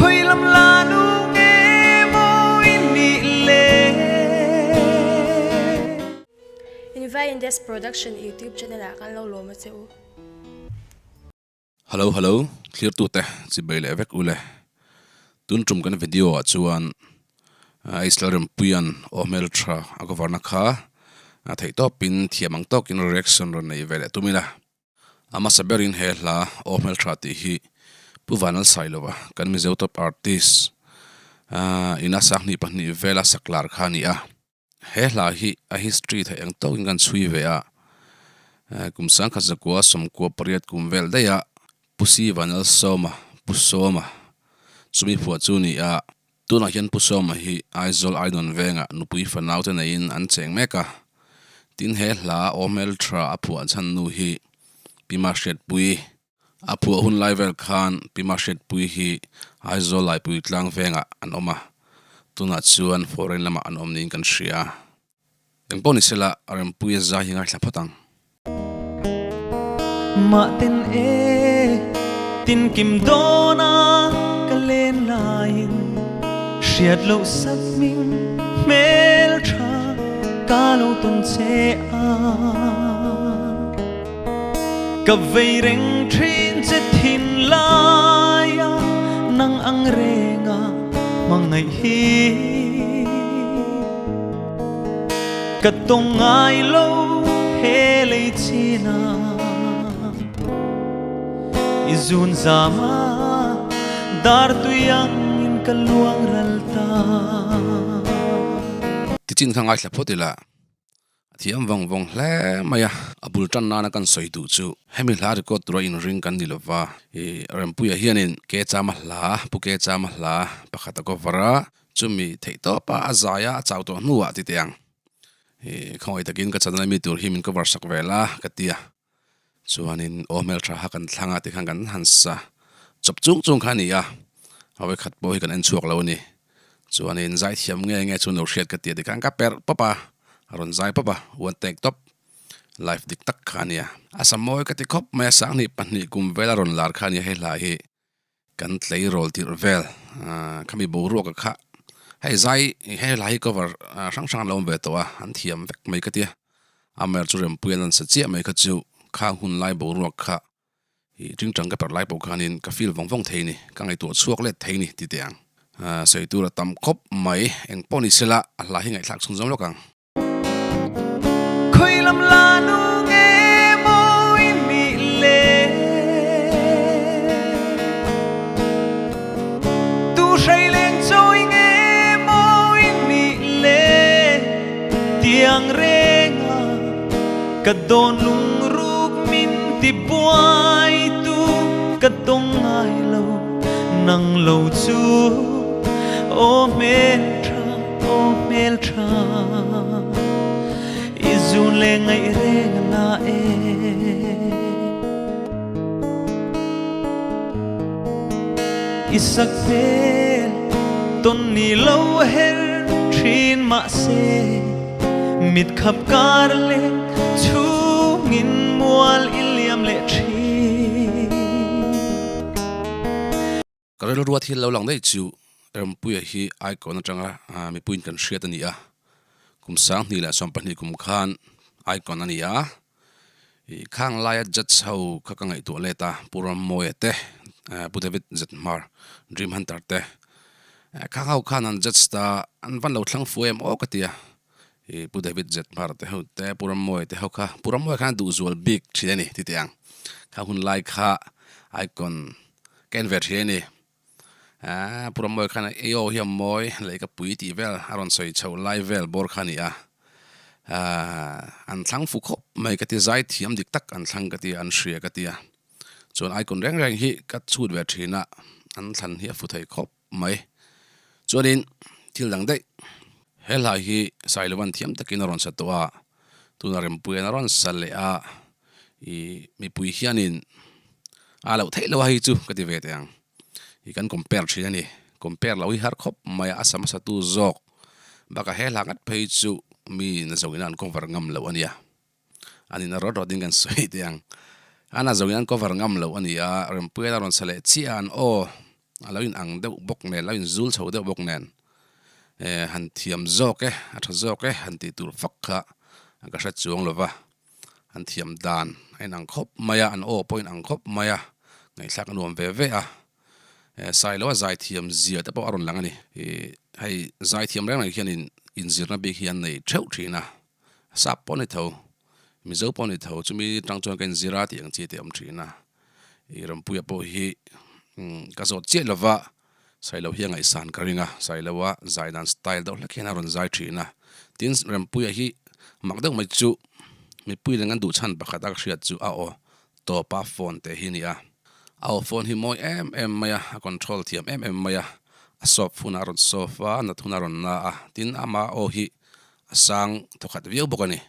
Khawi lam la nu nge maw i nih le? Invai Indes Production YouTube channel ah kan lo lawm a che u. Hello hello thlirtute chibei leh vek ule tun tum kan video ah chuan Israel Rempuian aw hmel tha a cover na kha theih tawpin thiam ang tawkin reaction rawn nei ve leh tum ila. A hmasa berin he hla Aw Hmeltha tih hi Pu Vanlal Sailova kan Mizo top artist ina sanghnih pahnih vela sak lar kha a ni a. He hla hi a history theih ang tawkin kan chhui ve a, kum sangkhat zakua sawmkua pariat kum vel daih a Pu Si Vanlal Sawma, Pu Sawma, chumi phuah chu a ni a. Tunah hian Pu Sawma hi Aizawl Ainawn vengah nupui fanau te neiin an cheng mek a. Tin he hla Aw Hmeltha a phuah chhan nu hi Pi Mahriatpui. A phuah hun lai vel khan Pi Mahriatpui hi Aizawl Laipui tlang vengah an awm a, tunah chuan foreign lamah an awm niin kan hria. Engpawh ni sela Rempuia zai hi ngaithla phawt ang. Mah ten e tin kim dawna ka len laiin hriat loh sak hming hmel tha ka lo tawn che a. Ka vei reng thin che thin laia nang ang renga hmangaih hi ka tawng ngai lo he lei china i zun zama dar tui ang in ka luang ral ta. Tichin kha ngaithla phawt ila. A thiam vawng vawng hle mai a. A bul tan nana kan sawi duh chu hemi hla record tura inring kan ni lova, i Rempuia hianin Ke Chama hla, Pu Ke Chama hla pakhat a cover a, chumi theih tawpa a zai a, a chau tawh hnuah ti teh ang. I khawngaih takin ka channel ami tur hi min cover sak ve la ka ti a. Chuanin aw hmeltha kha kan thlang a tikhan kan han sa chawp chung chung kha a ni a, a vawikhat pawh hi kan en chhuak lo a ni. Chuanin zaithiam nge nge chu no hriat ka ti a tikhan ka perh pawp a, a rawn zai pawp a, one take tawp live dik tak kha a nia. A sa mawi ka ti khawp mai a, sanghnih pahnih kum vel a rawn lar kha a nia hei hla hi kan tleirawl tirh vel khami boruak a kha hei zai hei hla hi cover hrang hrang an lo awm ve tawh a, an thiam vek mai ka tia, Amer chu Rempuia'n an sa chiah mai kha chu khang hun lai boruak kha I tingtang ka perh lai pawh khanin ka feel vawng vawng thei ni, ka ngaihtuah chhuak let thei ni ti teh ang. Sawi tur a tam khawp mai, eng pawh ni sela a hla hi ngaihthlak chhun zawm lawk ang. Khawi lam la nu nge maw i nih le? Tu hrei leng chawi nge maw i nih le? Tiang renga Ka dawn lungruk min ti buai tu ka tawng ngai lo nang lo chu aw hmeltha aw hmeltha i zun le ngaih reng na e. I sak hmel tawn ni lo her thin mahse Mit khap kar leh chhungin mual i liam leh thin. Ka rilrua thil lo lang daih chu Rempuia hi Icon atanga mipuiin kan hriat a ni a, kum sanghnih leh 20 kum khan Icon a ni a, i khang laia judge ho kha ka ngaihtuah let a, Pu Rammawia te, Pu David Zethmar, Dream Hunter te, Khang ho khan an judge ta an van lo thlang fu em aw ka ti a, i Pu David Zethmar te ho te Pu Rammawi te ho kha, Pu Rammawi khan a duh zual bik thin a ni ti teh ang, kha hun lai kha icon ka en ve thin a ni, aaa Pu Rammawi khan ei aw hi a mawi leh ka pui tih vel a rawn sawi chho lai vel bawr kha a ni a, aaa an thlang fu khawp mai ka ti, zai thiam dik tak an thlang ka ti a, an hria ka ti a. Chuan icon reng reng hi ka chhut ve thin a, an thlan hi a fu thei khawp mai. Chuanin thil dang daih, he hla hi Sailovan thiam takin a rawn sa tawh a, tuna Rempuia'n a rawn sa leh a, ih mipui hianin a loh theih loh a hei chu ka ti ve teh ang. Ih kan compare thin a ni, compare loh hi har khawp mai a, a sa hmasa tu zawk bakah he hla ngat phei chu mi na zawngin an cover ngam loh a nia. An in a rawt rawt in kan sawi teh ang. An a zawng in an cover ngam loh a ni a, Rempuia'n a rawn sa leh chiah a, an aw. A lo in ang deuh bawk nen, a lo in zul chho deuh bawk nen eh han thiam zawk e, a tha zawk e han tih tur fak kha ka hre chuang lo va. An thiam dan a inang khawp mai a, an aw pawh a inang khawp mai a, ngaihthlak a nuam ve ve a. Eh Sailoa zaithiam zia te pawh a rawn lang a ni. Ih hei zaithiam reng reng hianin inzirna bik hi an nei theuh thin a, sap pawh a ni tho, Mizo pawh a ni tho, chumi tang chuan ka inzir a tih ang chi te a awm thin a. Ih Rampuia pawh hi ka zawt chiah lova Sailo hi a ngaihsan ka ring a, Sailoa zai dan style deuh hlek hian a rawn zai thin a. Tin, Rempuia hi mak deuh mai chu mipui leng an duh chhan pakhat a ka hriat chu a aw tawpa phone te hi a ni a. A aw phone hi mawi em em mai a, a control thiam em em mai a, a soft hunah a rawn soft a, nat hunah a rawn na a, tin ama aw hi a sang thawkhat viau bawk a ni.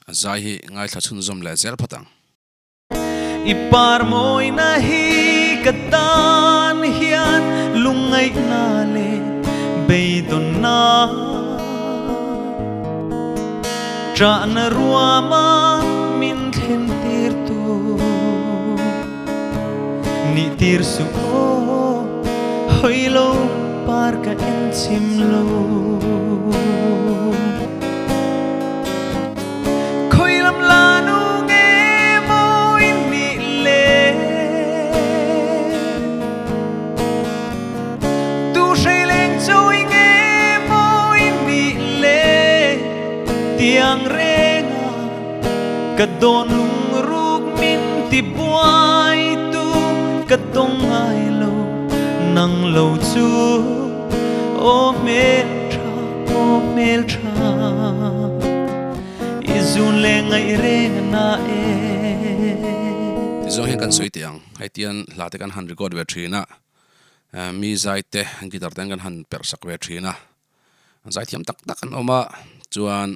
A zai hi ngaithla chhunzawm leh zel phawt ang. I par mawina hi ka tan hian lungngaihna leh beidawnna Ṭahna ruama min thlen tir tu nih tir suh aw hawi lo par ka en chim lo. Khawi lam la nu nge maw in nih le? Tu hrei leng chawi nge maw in nih le? Tiang renga ka dawn lungruk min ti buai tu ka tawng ngai lo nang lo chu aw hmel tha aw hmel tha i zun leh ngaih reng a na e. Tizawng hian kan sawi teh ang, hei tian hla te kan han record ve thin a, mi zai te guitar te an kan han perh sak ve thin a, Zaithiam tak tak an awm a, chuan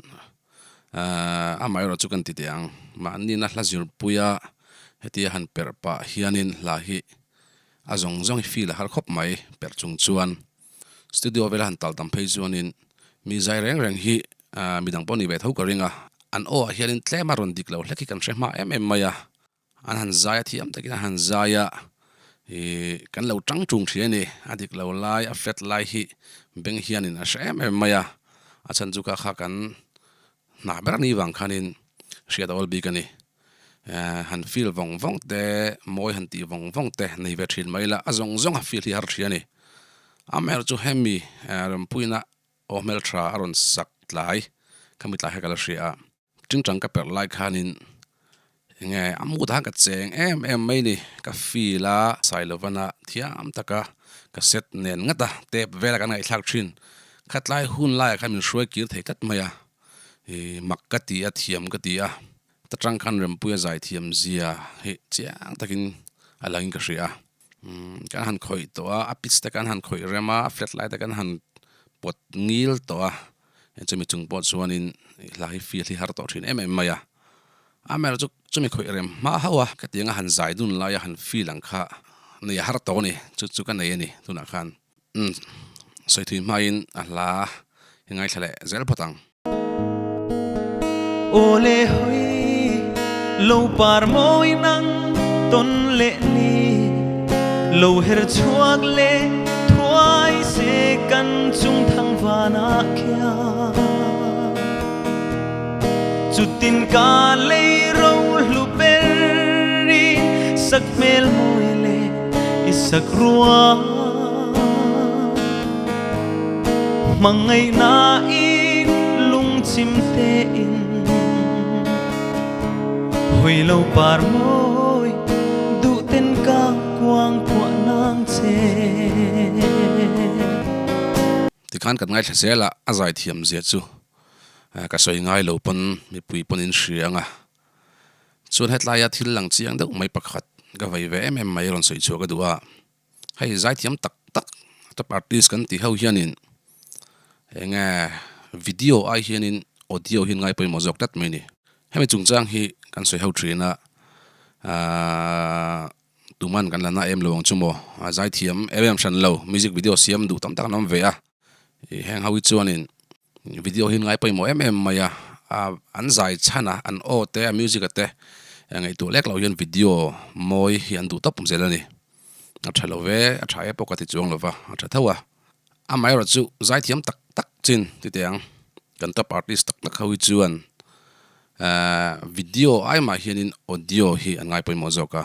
amaherawh chu kan ti teh ang, mahni na hla zirpuia hetia han perh pah hianin hla hi a zawng zawng hi feel a har khawp mai perh chung chuan studio vela han tal tam phei chuanin mi zai reng reng hi midang pawh ni ve tho ka ring a, an aw ah hianin tlem a rawn dik lo hlek hi kan hre hma em em mai a. An han zai a thiam takin an han zai a, ih kan lo tang tung thin a ni. A dik lo lai, a flat lai hi beng hianin a hre em em mai a, a chhan chu kha kha kan hna ber a nih vang khanin hriat a awl bik a ni. Eh han feel vawng vawng te, mawi han tih vawng vawng te nei ve thin mai la, a zawng zawng a feel hi har thin a ni. Amaherawhchu chu hemi rempuina aw hmeltha a rawn sak tlai, khami tlai kha ka la hria a. Tingtang ka perh lai khanin enge a mut ah ka cheng em em mai ni, ka feel a Sailovana thiam taka ka set nen ngat a tep vela kan ngaihthlak thin, khatlai hun laiah khan min hruai kir thei tlat mai a, ih mak ka ti a thiam ka ti a, ta tang khan Rempuia zai thiam zia hi chiang takin a langin ka hria a, kan han khawih tawh a, a pitch te kan han khawih rem a, a flat lai te kan han pawt ngil tawh a. Chumi chung pawh chuanin hla hi feel hi har tawh thin em em mai a. Amaherawhchu chu chumi khawih rem hma hauh a, khatianga han zai dun laia han feel ang kha nei a har tawh a ni, chu chu ka nei a ni tunah khan. Umm sawi thui hmain a hla hi ngaithla leh zel phawt ang. Aw le hawi lo par mawi nang tawn leh ni lo her chhuak leh thuai se kan chung thang vanah khian chutin ka lei ro hlu ber i sak hmel mawi leh i sak ruang hmangaihna in lungchim tein hawi lo par mawi duh ten ka kuang kuah nang che. Tikhan kan ngaithla zel a, a zaithiam zia chu ka sawi ngai lo pawn mipui pawn in hria ang a. Chuan hetlaia thil lang chiang deuh mai pakhat ka vei ve em em mai rawn sawi chhuah ka duh a. Hei zaithiam tak tak top artist kan tih ho hianin enge video ai hianin audio hi an ngai pawimawh zawk tlat mai a ni. Hemi chungchang hi kan sawi ho thin a, aah tuman kan la na em lo ang chu maw, zaithiam em em hran lo music video siam duh tam tak an awm ve a, ih heng ho hi chuanin video hi an ngai pawimawh em em mai a, an zai chhan a, an aw te a music a te ngaihtuah lek loh hian video mawi hi an duh tawp zel a ni. A tha lo ve, a tha e pawh ka ti chuang lo va, a tha tho a. Amaherawh chu zaithiam tak tak chin ti teh ang, kan top artist tak tak ho hi chuan video ai mah hianin audio hi an ngai pawimawh zawk a,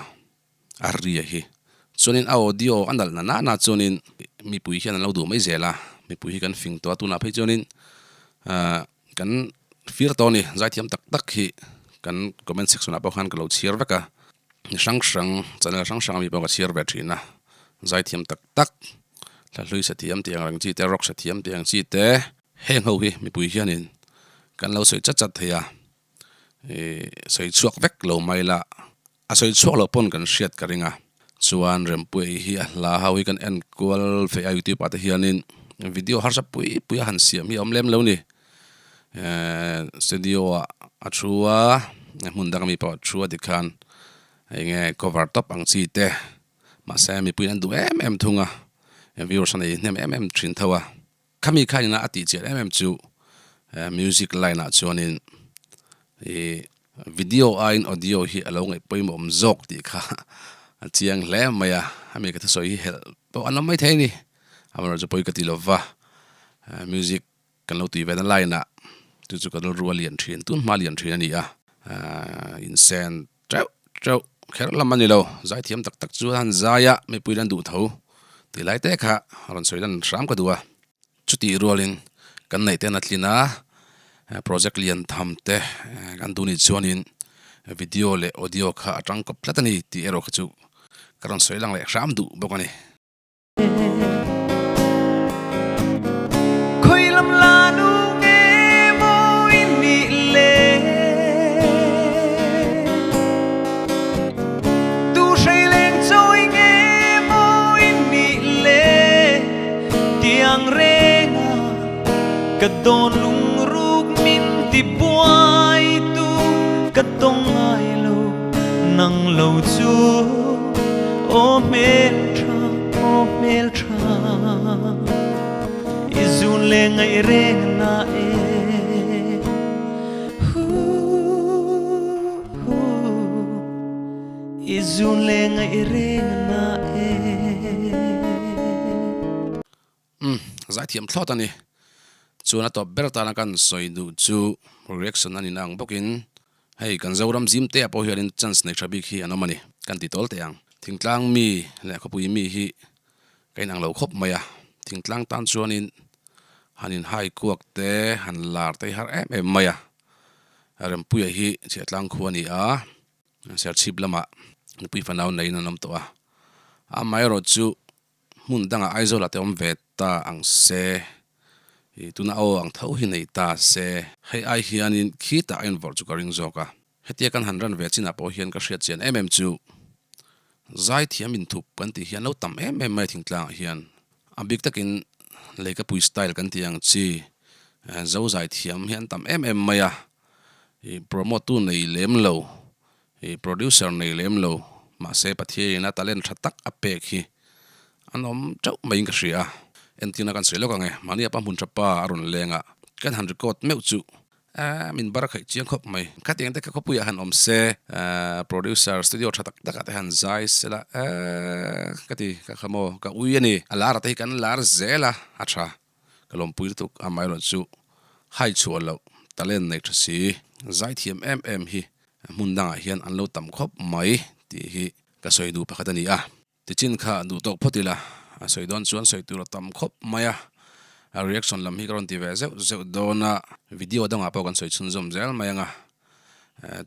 a ria hi. Chuanin a audio a nalh na nana chuanin mipui hian an lo duh mai zel a, mipui hi kan fing tawh a, tunah phei chuanin kan fir tawh a ni, zaithiam tak tak hi kan comment section ah pawh khan ka lo chhiar vek a, mi hrang hrang channel hrang hrang ami pawh ka chhiar ve thin a, zaithiam tak tak hla hlui sa thiam tih ang reng chi te rock sa thiam tih ang chi te heng ho hi mipui hianin kan lo sawi chat chat thei a ih sawi chhuak vek lo mai la a sawi chhuak loh pawn kan hriat ka ring a chuan Rempuia hi a hla ho hi kan en kual ve a youtube ah te hianin video harsa pui pui a han siam hi a awm lem lo ni ehh studio ah a thu a hmun dang ami pawh a thu a tikhan eng nge cover tawp ang chi te. Mahse, mipuiin an duh em em thung a, viewers a nei hnem em em thin tho a. Khami khan ina a tih chian em em chu music line ah chuanin ih video aiin audio hi a lo ngaih pawimawh awm zawk tih kha a chiang hle mai a. Hemi ka thusawi hi helh pawh an awm maithei a ni. Amaherawhchu pawi ka ti lova, music Kan lo tui ve na line ah chu chu ka rilru a lian thin, tun hma lian thin a ni a, insen teuh teuh kher lam a ni lo, zaithiam tak tak chu a han zai a, mipui lan duh tho tih lai te kha rawn sawi lan hram ka duh a. Chutih rualin kan neih ten a tlin a, project lian tham te kan duh nih chuanin video leh audio kha a tangkawp tlat a ni tih erawh kha chu ka rawn sawi lang leh hram duh bawk a ni. Aw hmeltha, aw hmeltha, i zun leh ngaih reng na e. I zun leh ngaih reng na e. Umm, zaithiam thlawt a ni. Chuan a tawp ber tana kan sawi duh chu reaction a ni na ang bawkin hei kan Zoram zim te ah pawh hianin chance nei tha bik hi an awm a ni kan ti tawl teh ang. Thingtlang mi leh khawpui mi hi ka inang lo khawp mai a, thingtlang tan chuanin han inhai kuak te han lar te hi har em em mai a. Rempuia hi Chhiahtlang khua a ni a, Serchhip lamah nupui fanau neiin an awm tawh a, amaherawhchu chu Hmun dangah Aizawl ah te awm ve ta ang se, ih tuna aw ang tho hi nei ta se. Hei ai hianin khitah a invawrh chu ka ring zawk a. Hetia kan han ran ve chinah pawh hian ka hriat chian em em chu zaithiam inthup kan tih hian lo tam em em mai thingtlangah hian. A bik takin leikapui style kan tih ang chi zo zaithiam hi an tam em em mai a, ih promote tu nei lem lo I producer nei lem lo, mahse Pathiain a talent tha tak a pek hi an awm teuh maiin ka hria a. Entirna kan sawi lawk ang e, mahni apa hmun tha pa a rawn leng a, kan han record meuh chu eh min bar a khaih chiang khawp mai. Khatiang te kha khawpuiah han awm se, producer studio tha tak takah te han zai se la eh ka ti ka kha maw ka ui a ni. A lar te hi kan lar zel a, a tha. Ka lawmpui lutuk amaherawh chu hai chhuah loh talent nei tha si zaithiam em em hi hmun dangah hian an lo tam khawp mai tih hi ka sawi duh pakhat a ni a. Tichin kha duh tawk phawt ila a sawi dawn chuan sawi tur a tam khawp mai a, a reaction lam hi ka rawn ti ve zeuh zeuh dawn a, video dangah pawh kan sawi chhunzawm zel mai ang a,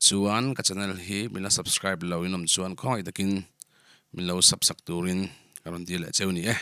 chuan ka channel hi min la subscribe lo in awm chuan khawngaih takin min lo sub sak turin ka rawn ti leh cheu ni e.